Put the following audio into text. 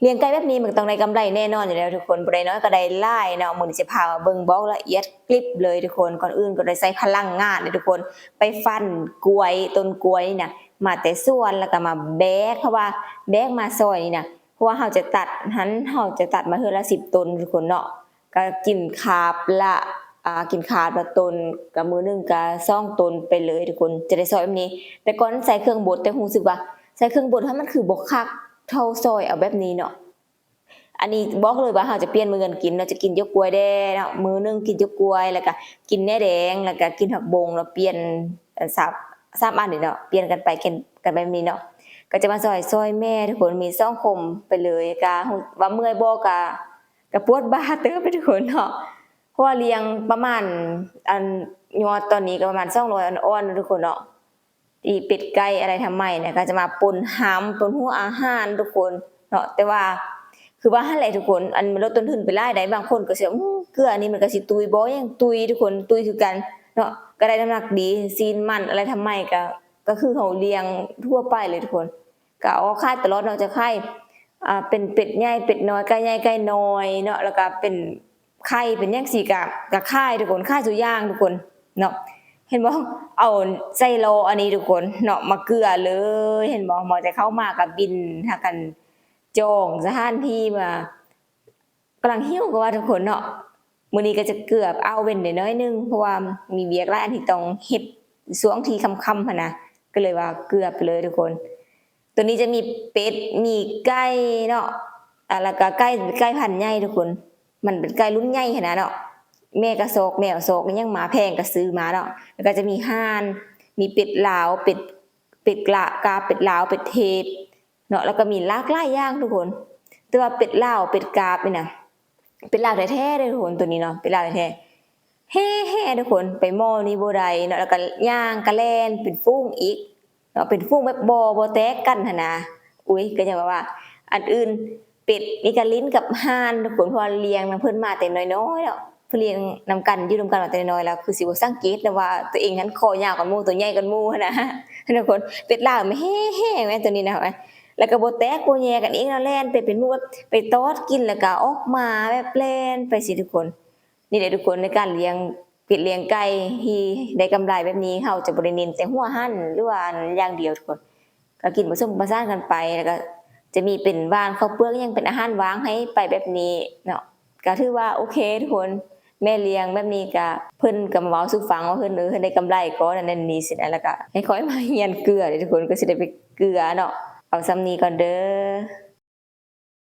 ລ້ຽງໄກ່ແບບນີ້ມັນກໍຕ້ອງໄດ້ກຳໄລແນ່ນອນຢູ່ແລ້ວທຸກຄົນ, ບໍ່ໄດ້ໜ້ອຍກໍໄດ້ຫຼາຍເນາະ. ມື້ນີ້ຊິພາມາເບິ່ງບອກລະອຽດຄລິບເລີຍທຸກຄົນ. ກ່ອນອື່ນກໍໄດ້ໃຊ້ພະລັງງານເລີຍທຸກຄົນ, ໄປຟັນກ້ວຍ ຕົ້ນກ້ວຍນີ້ນະ ມາແຕ່ສວນ ແລ້ວກໍມາແບກ, ເພາະວ່າແບກມາຊອຍນີ້ນະ ເພາະວ່າເຮົາຈະຕັດຫັ້ນ ເຮົາຈະຕັດມາເທື່ອລະສິບຕົ້ນທຸກຄົນເນາະ. ກໍກິນຄາບລະ ອ່າ ກິນຄາບລະຕົ້ນ, ກໍມື້ໜຶ່ງກໍສອງຕົ້ນໄປເລີຍທຸກຄົນ, ຈະໄດ້ຊອຍແບບນີ້. ແຕ່ກ່ອນໃສ່ເຄື່ອງບົດ ແຕ່ຮູ້ສຶກວ່າໃສ່ເຄື່ອງບົດຫັ້ນມັນຄືບໍ່ຄັກເທົ່າຊອຍເອົາແບບນີ້ເນາະ. ອັນນີ້ບອກເລີຍວ່າເຮົາຈະປ່ຽນມື້ກັນກິນເນາະ, ຈະກິນຢົກກ້ວຍແດ່ເນາະ, ມື້ໜຶ່ງກິນຢົກກ້ວຍ ແລ້ວກໍກິນແໜແດງ ແລ້ວກໍກິນຜັກບົງເນາະ, ປ່ຽນ ເອີ ສາມ ສາມອັນນີ້ເນາະ, ປ່ຽນກັນໄປ ກັນ ກັນໄປແບບນີ້ເນາະ. ກໍຈະມາຊອຍ ຊອຍແມ່ທຸກຄົນ, ມີສອງຄົມໄປເລີຍ. ກໍວ່າເມື່ອຍບໍ່ ກໍ ກໍປວດບ່າເຕີບເດ້ທຸກຄົນເນາະ, ເພາະວ່າລ້ຽງປະມານ ອັນ ຍອດຕອນນີ້ກໍປະມານສອງຮ້ອຍອ່ອນໆເນາະທຸກຄົນເນາະ. ອີ່ເປັດໄກ່ອາໄລທຳໄມນະ ກໍຈະມາປົນຮຳ ປົນຫົວອາຫານທຸກຄົນເນາະ. ແຕ່ວ່າຄືວ່າຫັ້ນແຫຼະທຸກຄົນ, ອັນມັນລົດຕົ້ນທຶນໄປຫຼາຍໃດ໋. ບາງຄົນກໍຊິວ່າ ອື ເກືອນີ້ມັນກໍຊິຕຸ້ຍບໍ່? ຫຍັງຕຸ້ຍທຸກຄົນ, ຕຸ້ຍຄືກັນເນາະ. ກໍໄດ້ນ້ຳໜັກດີ, ຊີ້ນມັນອາໄລທຳໄມ ກໍ ກໍຄືເຮົາລ້ຽງທົ່ວໄປເລີຍທຸກຄົນ. ກໍອອກຂາຍຕະຫຼອດເນາະ, ຈະຂາຍ ອ່າ ເປັນເປັດໃຫຍ່ເປັດນ້ອຍ ໄກ່ໃຫຍ່ໄກ່ນ້ອຍເນາະ, ແລ້ວກໍເປັນໄຂ່ເປັນຫຍັງຊີ້ ກໍ ກໍຂາຍທຸກຄົນ, ຂາຍສູ່ຢ່າງທຸກຄົນເນາະ. ເຫັນບໍ່? ເອົາໃສ່ລໍ້ອັນນີ້ທຸກຄົນເນາະ, ມາເກືອເລີຍ. ເຫັນບໍ່? ໝໍແຕ່ເຂົ້າມາກໍບິນຫາກັນຈອງສະຖານທີ່ມາ ກຳລັງຫິວກໍວ່າທຸກຄົນເນາະ. ມື້ນີ້ກໍຈະເກືອອ້າວເວັ້ນໄດ້ໜ້ອຍໜຶ່ງ ເພາະວ່າມີວຽກຫຼາຍອັນທີ່ຕ້ອງເຮັດຊ່ວງທີ່ຄ່ຳໆຫັ້ນນະ, ກໍເລີຍວ່າເກືອໄປເລີຍທຸກຄົນ. ຕົວນີ້ຈະມີເປັດ ມີໄກ່ເນາະ, ອ່າ ແລ້ວກໍໄກ່ ໄກ່ພັນໃຫຍ່ທຸກຄົນ, ມັນເປັນໄກ່ລຸ້ນໃຫຍ່ຫັ້ນນະເນາະ. ແມ່ກໍຊອກແມວຊອກອີ່ຫຍັງມາ, ແພງກໍຊື້ມາເນາະ. ແລ້ວກໍຈະມີຫ່ານ ມີເປັດລາວ ເປັດ ເປັດກະ ກາ ເປັດລາວ ເປັດເທດ ເນາະ, ແລ້ວກໍມີຫຼາກຫຼາຍຢ່າງທຸກຄົນ. ແຕ່ວ່າເປັດລາວ ເປັດກາບນີ້ນະ ເປັດລາວແທ້ໆເດ້ທຸກຄົນ, ຕົວນີ້ເນາະ ເປັດລາວແທ້ໆ ແຫ່ໆທຸກຄົນ, ໄປໝໍນີ້ບໍ່ໄດ້ເນາະ. ແລ້ວກໍຍ່າງກໍແລ່ນເປັນຝູງອີກເນາະ, ເປັນຝູງແບບບໍ່ ບໍ່ແຕກກັນຫັ້ນນະ. ອຸ້ຍ ກໍຍັງວ່າ ອັນອື່ນ ເປັດນີ້ກໍຫຼິ້ນກັບຫ່ານທຸກຄົນ, ເພາະວ່າລ້ຽງນຳເພິ່ນມາແຕ່ນ້ອຍໆເນາະ, ເພິ່ນລ້ຽງນຳກັນ ຢູ່ນຳກັນມາແຕ່ນ້ອຍໆ ແລ້ວຄືຊິບໍ່ສັງເກດນະວ່າຕົວເອງຫັ້ນຄໍຍາວກວ່າໝູ່ ຕົວໃຫຍ່ກວ່າໝູ່ຫັ້ນນະ ທຸກຄົນ. ເປັດລາວມັນແຫ່ໆແມ່ນຕົວນີ້ນະ, ແລ້ວກໍບໍ່ແຕກບໍ່ແຍກັນອີກເນາະ, ແລ່ນໄປເປັນໝູ່ ໄປຕອດກິນ ແລ້ວກໍອອກມາແບບແລ່ນໄປຊີ້ທຸກຄົນ. ນີ້ແຫຼະທຸກຄົນ, ໃນການລ້ຽງເປັດລ້ຽງໄກ່ທີ່ໄດ້ກຳໄລແບບນີ້ ເຮົາຈະບໍ່ໄດ້ເນັ້ນແຕ່ຫົວຫັນ ຫຼືວ່າອັນຢ່າງດຽວທຸກຄົນ, ກໍກິນປະສົມປະສານກັນໄປ, ແລ້ວກໍຈະມີເປັນຫວ່ານເຂົ້າເປືອກຫຍັງ ເປັນອາຫານຫວ່າງໃຫ້ໄປແບບນີ້ເນາະ. ກໍຖືວ່າໂອເຄທຸກຄົນ, ແມ່ລ້ຽງແບບນີ້ກໍ ເພິ່ນກໍມາເວົ້າສູ່ຟັງວ່າເພິ່ນ ເອີ ເພິ່ນໄດ້ກຳໄລກ້ອນນັ້ນນີ້ຊີ້ນະ, ແລ້ວກໍໃຫ້ຂ້ອຍມາຮຽນເກືອເດ້ທຸກຄົນ, ກໍຊິໄດ້ໄປເກືອເນາະ. ເອົາສ່ຳນີ້ກ່ອນເດີ.